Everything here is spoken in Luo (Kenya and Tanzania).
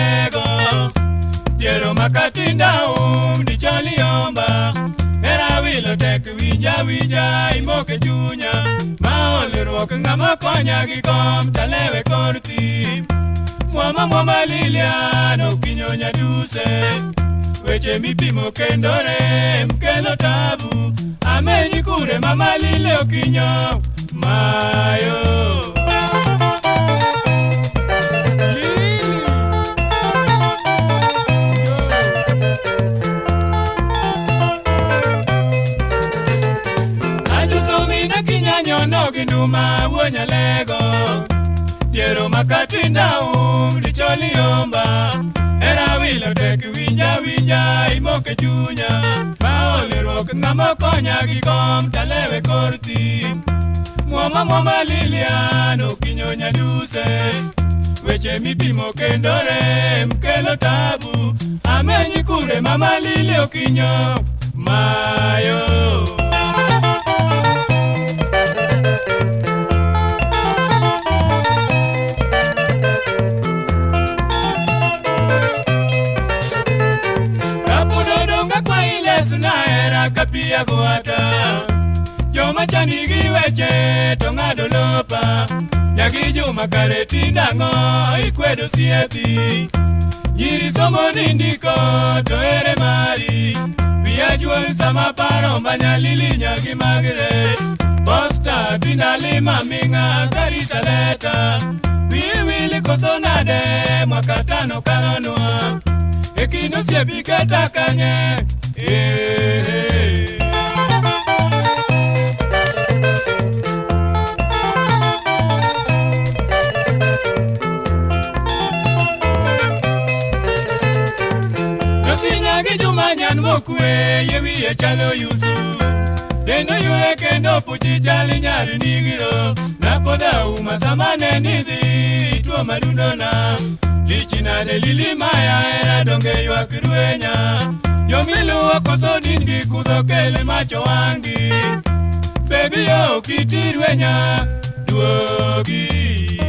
nyalego. Diero makatinda dicholi omba. Era wilo tek winja winja imoke chunya. Ma olruok ng'ama konya gi kom talewe kor thim. Mwama mwama Lilian okinyo nyaduse. Weche mipimo kendo rem kelo tabu. Amenyi kure mama Lili okinyo mayo. Lili. Yo. Ajuso mina kinyanyono gi nduma wuo nyalego. Diero makatinda dicholi omba. Era wilo tek winja winja imoke chunya. Ma olruok ng'ama konya gi kom talewe kor thim. Mwama mwama Lilian okinyo nyaduse. Weche mipimo kendo rem kelo tabu. Amenyi kure mama Lili okinyo mayo. Kapudo donga kwa ile sunahera kapia goata. Joma chandi gi weche to ng'ado lopa. Nyagi juma kare tindang'o ikwedo siethi. Nyiri somo ni ndiko to ere mari. Wiya juol sama paro manyalili nyagi magre. Posta tindalima ming'a karita leta. Wiyi wili koso nade mwaka tano kalonwa. E kind osiepi kata kanye. Eh. Josinya gi Juma nyan mokwe yie wiye chalo yusu. Dendo ywe kendo puchi chal nyar nigiro. Napodho auma sama ne nidhi tuo madundona. Lich nade Lili maya hera donge ywak rwenya. Jomiluwo koso din gi kudho kel macho wang'i. Baby yo kiti rwenya duogi.